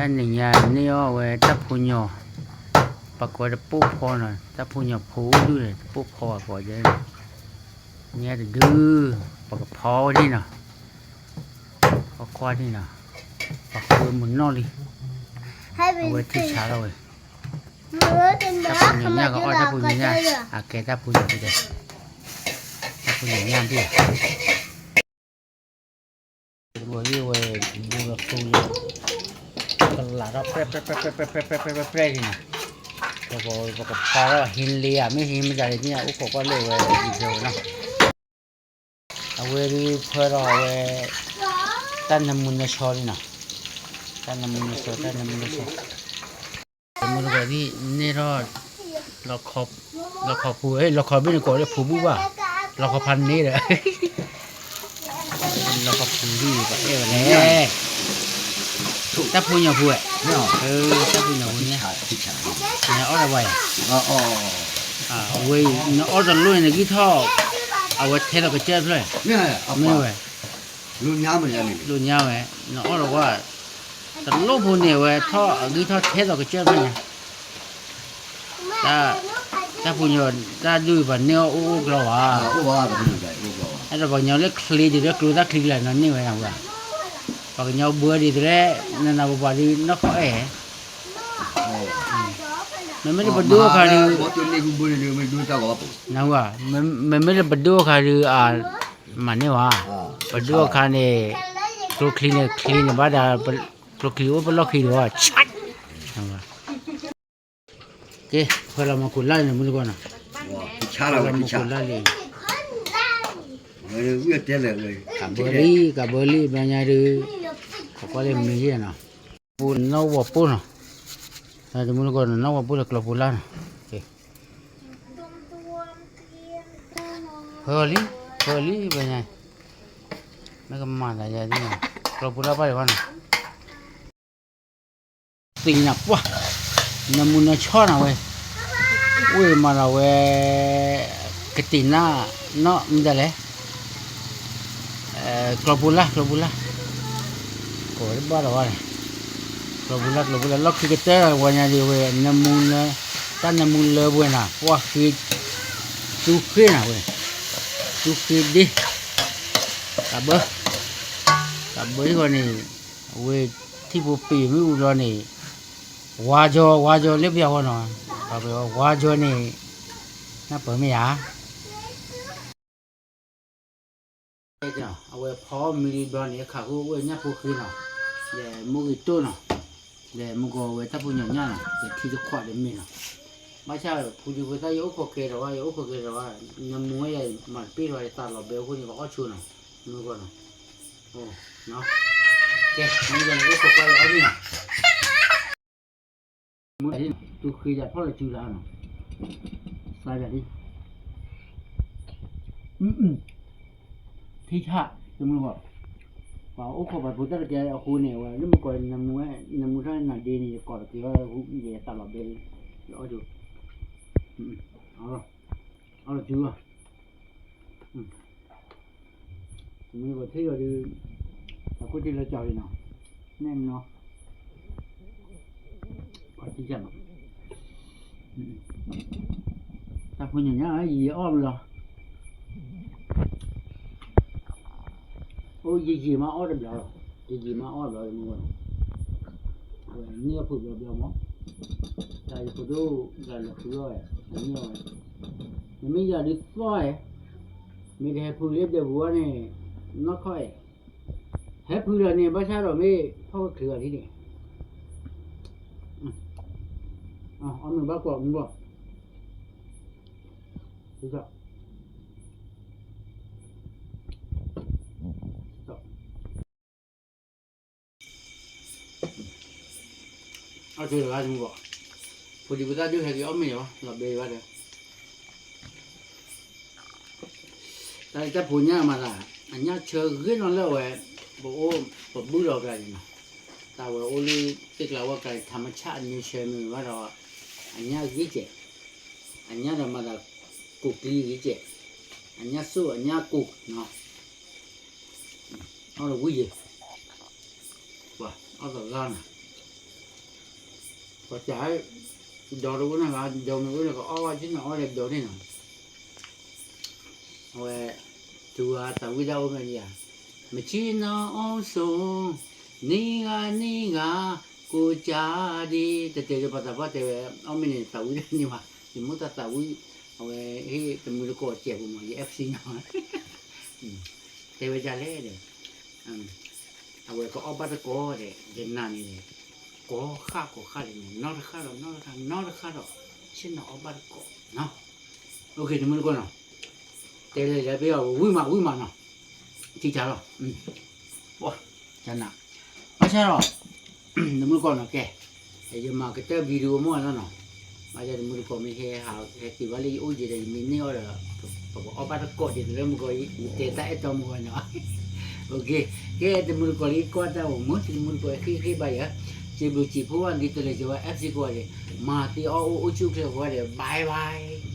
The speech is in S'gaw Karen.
တနံၤညါန့ၢ်အီၣ်ဝဲတၢ်ဖိညီ, ပှၤကိးတပိၢ်ဖီနီၤ, တၢ်ဖိညီဖိဒူၣ်န့ၣ် တပိၢ်ဖီပှၤကိးဒဲး, ညါတဒု, ပကဖီဝဲဒၣ်နီၤ, ဖီကွၢ်ဒၣ်နီၤ, ပှၤဃုမုၢ်နီၢ်လံ, အဝဲထံၣ်ဆါထီၣ်ဝဲ, တၢ်ဖိညီညါကအီၣ်တၢ်ဖိညီညါ, အကဲတၢ်ဖိညီဖိတဲ, တၢ်ဖိညီညါဒၣ် တဘိယ့ၢ်ဝဲ, ဘူးလီၤသူလၢ, ကလးထီၣ်ပြဲၢ်ပြဲၢ်ပြဲၢ်ပြဲၢ်ပြဲၢ်ပြဲၢ်ပြဲၢ်န့ၣ်, ပကဖီထီၣ်ဟံးလ့ဧါ မ့ၢ်ဟံးမ့ၢ်ဒ်လဲၣ်န့ၣ် အိၣ်ခိးကွၢ်လၢဝဲဒ်သိးနီၤ, အဝဲဒၣ်ဖၢထီၣ်အဝဲ, တၢ်နၢမူနၢဆှီန့ၣ်နီၤ, တၢ်နၢမူနၢဆှီ တၢ်နၢမူနၢဆှီ တမူတကိးဒ်န့ၣ်ထီၣ်, လီခီဖူ, လီခီဘ့ၣ်န့ၣ်ကိးလၢဖူဘူၣ်ဘၣ်, လီခီဖးန့ၣ်ဒီး, လီခီဖူဒ်ပှၤအဲၣ်ဝဲလဲၣ်, တၢ်ဖိညီဖိ, တၢ်ဖိညီဖိန့ၣ်, နအီၣ်တၢ်ဝဲ, ဝဲ, နအီၣ်တလိၣ်န့ၣ် နဂံၢ်ထီၣ်, အဝဲထဲသိးကစၢၢ်ဖျၢၣ်, မ့ၢ်ဝဲ, လိၣ်ညါဝဲ, နအီၣ်တဝဲ, တလိၣ်ဖိန့ၣ် အဝဲထီၣ်အဂံၢ်ထီၣ်ထဲသိးကစၢၢ်ဖျၢၣ်ညါ တၢ်ဖိညီ, တၢ်ဒုးပှၤန့ၢ်အီၣ်အိၣ်အိၣ်ကျီဘၣ်, အဲၣ်ဒိးပှၤကညီလၢချ့ဒ်သိးကျိၤတၢ်ချ့ကျါနီၤန့ၢ်ဝဲဒၣ်ဝဲ, ပှၤကညီဘၢဒ်သိးလၢ, နနၢ်ပပှၤဒုးနီၢ်ခီအဲၣ်, မ့မ့ၢ်လၢပဒိၣ်အခါဒုး, နဝဲ, မ့မ့ၢ်လၢပဒိၣ်အခါဒုး, မၤန့ၢ်ဝဲ, ပဒိၣ်အခါန့ၣ်, ကျိချံန့ၣ်ချ့န့ၣ်ဘၣ်ဒီး, ကျိချံအိၣ်ပလီၢ်ခံဒီး, ကဲ, ဖဲလီၤမၤခိၣ်လၢန့ၣ်မုၢ်တဂီၢ်နီၤ, ဖဲလီၤမၤခိၣ်လၢလံ, ကးဘၢလံ ကးဘၢလံ ဘျီညါဒုး, ပကွၢ်လၢမ့ၢ်ယဲၢ်နီၤ, ပူနီၣ်ဝီၤပိၢ်နီၤ, တမုၢ်တဂီၢ်နီၤ နီၣ်ဝီၤပိၢ်လၢကျီပူၤလၢ်နီၤ, ဖၢလံ, ဖၢလံ ဘျီညါ, မ့ၢ်ကမၤသးယၤဒ်နီၤ, ကျီပူၤလၢ်ဘၣ်ဒံးဘၣ်နီၤ သ့ၣ်ညါပှၢ်, နၢမူနၢဆှီနၤဝဲ, အိၣ်မၤဒီးဝဲ, ကတံာ်နၢ်, နီၢ်မ့ၢ်ဒ်လဲၣ်, ကျီပူၤလၢ် ကျီပူၤလၢ်, ကိးဝဲတဘၣ်ဒီးဝဲန့ၣ်, ကျီပူၤလၢ် ကျီပူၤလၢ် လီၢ်ခံကတၢၢ်ဝဲညါဒ်ဝဲ, နၢမူနၢ, တၢ်နၢမူလၢပှဲၤနၤ ပှၢ်ဃ့, သူဃ့နၤဝဲ, သူဃ့ဒ့, ကးဘၢ, ကးဘၢအံၤဃီန့ၣ်, အဝဲထံၣ်ဖိပ့ၤမ့ၣ်အူဘျီန့ၣ်, ဝါကၠီ ဝါကၠီလၢပယီၤဃီနီၤ, ဝါကၠီန့ၣ်, နၢ်ပၢၢ်မ့ၢ်ဧါ အဝဲဖီမံၤလံဘျီန့ၣ် ခးဃုာ်အိၣ်ဝဲညၣ်ဖိဃ့နီၤ, ဒီးမိၢ်ဂ့ၤတိၢ်နီၤ, ဒီးမုၢ်ကီၤဝဲတၢ်ဖိညီညၣ်နီၤ ဒီးထံတခွးဒီးမ့ၢ်နီၤ, ဘၣ်ဆၣ်ဖူဒံဖိသၣ်ယအိၣ်ခိးကဲဒီးဝဲ ယအိၣ်ခိးကဲဒီးဝဲ, နမူဝဲယမၤတပ့ၢ်ဒီးဝဲယသးလီၤဘဲအဃိန့ၣ် ပအီၣ်ဆိနီၤ, မုၢ်ကီၤနီၤ, ကဲ မုၢ်ကီၤန့ၣ်အိၣ်ခိးကွၢ်ယအီၣ်မ့ၢ်နီၤ မ့ၢ်ဒ်န့ၣ် သူဃ့ယၤဖီၣ်လၢစုလၢနီၤ, သးယၤဒ်, ထံဆၣ်, တမုၢ်ဂီၢ်, ပှၤအိၣ်ခိးပှၤဖိသၣ်တကဲအဃိန့ၣ် အဝဲလၢမုၢ်ကီၤ နမူထီၣ်နၤဒ့န့ၣ် ယကိးတက့ၤအီၣ် ယသးလီၤဘဲလံ, ယအီၣ်ဆိ, အီၣ်လီၤစုလီၤ မ့ၢ်ပှၤထံၣ်လီၤဒုး, တၢ်ခိၣ်ထံလၢကၠီၤလံနီၤ, နဲၣ်နီၤ, ပှၤထံၣ်ကၢ်နီၤ, တၢ်ဖိညါညါ ယံာ်ယံာ်အီၣ်ဘျီ, အိၣ်ယံာ်ယံာ်မးအီၣ်တဘျီလီၤ, ယံာ်ယံာ်မးအီၣ်ဘျီမ့ၢ်ဝဲနီၤ, အဝဲန့ၢ်အီၣ်ဖုးဘျီဘျီမး, တၢ်ယဖိဒိၣ်တဂၤလဲၤဖုးအီၣ်ဝဲ, အန့ၢ်အီၣ်ဝဲ, မ့မ့ၢ်ယၤဒုးသီၣ်ဝဲ, မ့ၢ်တဟဲဖုးလၢဒၢးပူၤဘၣ်န့ၣ်, နီၢ်ခီၣ်အဲၣ်, ဟဲဖုးလီၤန့ၣ် ဘၣ်ဆၣ်ဒီးမ့ၢ်ဖီၣ်ဝဲချ့ဂၤလံန့ၣ်, အီၣ်မ့ၢ်ဘၣ်ကွၢ်မူဘၣ်, အီၣ်ကၠိလီၤဂၤမူဘၣ်, ဖိဒံဖိသၣ်ဒုးဟဲက့ၤအီၣ်မ့ၢ်ယၤဘၣ် လီၤဘဲယၤဘၣ်ဒီး တၢ်လၢတၢ်ဖိညၣ်မၤသး, အညၣ်ဆၢဂ့ၤနီၤလၢအဝဲ, ပအိၣ်, ပဘုၣ်ဒီးကျါန့ၣ်နီၤ, တၢ်ဝဲအိၣ်လၢသ့ၣ်ကျါဝဲကျါန့ၣ် ထးမဆၣ်အနၢဆၢမ့ၢ်ဘၣ်ဒီး, အညၣ်ဂ့ၤကဲး, အညၣ်ဒီးမၤသး, ကိးကျံဂ့ၤကဲး, အညၣ်စိၣ်အညၣ်ကိၢ်နီၤ, အီၣ်လီၤဝံၤယဲၢ်, ပှၤအီၣ်သဂၢၢ်နၤ, ပှၤစး ဒီးတအိၣ်နီတဂၤ ဒီးမ့ၢ်အိၣ်န့ၣ် ကအီၣ်ဘၣ်ဆ့ၣ်နီၤအီၣ်ဒီးဒီးန့ၣ်နီၤ, အဝဲ တုၤအသးဝံၣ်ဒၣ်အိၣ်မ့ၢ်ဒံးဧါ, မ့ၢ်ဆ့ၣ်နီၤအီၣ်စိၤ, နံၤဂၤနံၤဂၤ, ကိးကၢ်ဒံး တတဲဒီးပှၤသးပှၢ်တဲဝဲ အီၣ်မ့ၢ်န့ၣ်သးဝံၣ်ဒၣ်န့ၢ်ဘၣ်, ယမိၢ်တၢ်သးဝံၣ်, အဝဲဟ့ၣ်တမုၢ်တကိးစဲးပူၤမး ယ FC နီၤ, တဲဝဲဒ်လဲၣ်ဒီး အဝဲကအီၣ်ဘၣ်တကိးဒီး ယနၤန့ၣ် ကိးဃၣ်ကိးဃၣ်လံန့ၣ် နီတဃၣ်ဒီးနီတဃၣ် နီတဃၣ်ဒီး ဆ့ၣ်နီၤအီၣ်ဘၣ်တကိးနီၤ, တမုၢ်တကိးနီၤ, တဲလဲၤလဲၤပ့ၢ်အီၤ ဝံၣ်မးဝံၣ်မးနီၤ, ထံဆါလီၤ, ပှၤ ကနၤ, ဘၣ်ဆၣ်ဒီး တမုၢ်တကိးနီၤ ကဲ ယမၤကတၢၢ် video မ့ၢ်နီၤနီၤ, ဘၣ်ဆၣ်တမုၢ်တကိးမ့ၢ်ဟဲဟးဟဲက့ၤဘၣ်လၢယအိၣ်ယဲဒီး ယမ့ၢ်န့ၢ်အီၤဒီး ပကအီၣ်ဘၣ်တကိးဒ်သိးလၢမုၢ်ကီၤ ယတဲတၢ်အဲၣ်တီမုၢ်ဂီၤနီၤ, ကဲ တမုၢ်တကိးလံ ကွၢ်တၢ်အိၣ်မူ တမုၢ်တကိးဃ့ၢ်ဃ့ၢ်ဘၣ်ယၤ, စံးဘျုးစံးဖှိၣ် ဒ်သိးလၢယဝဲ FC ကိးဂၤဒဲး, မၤသ့အီၣ်အိၣ်အိၣ်ဆူၣ်အိၣ်ချ့ကိးဂၤဒဲး bye bye.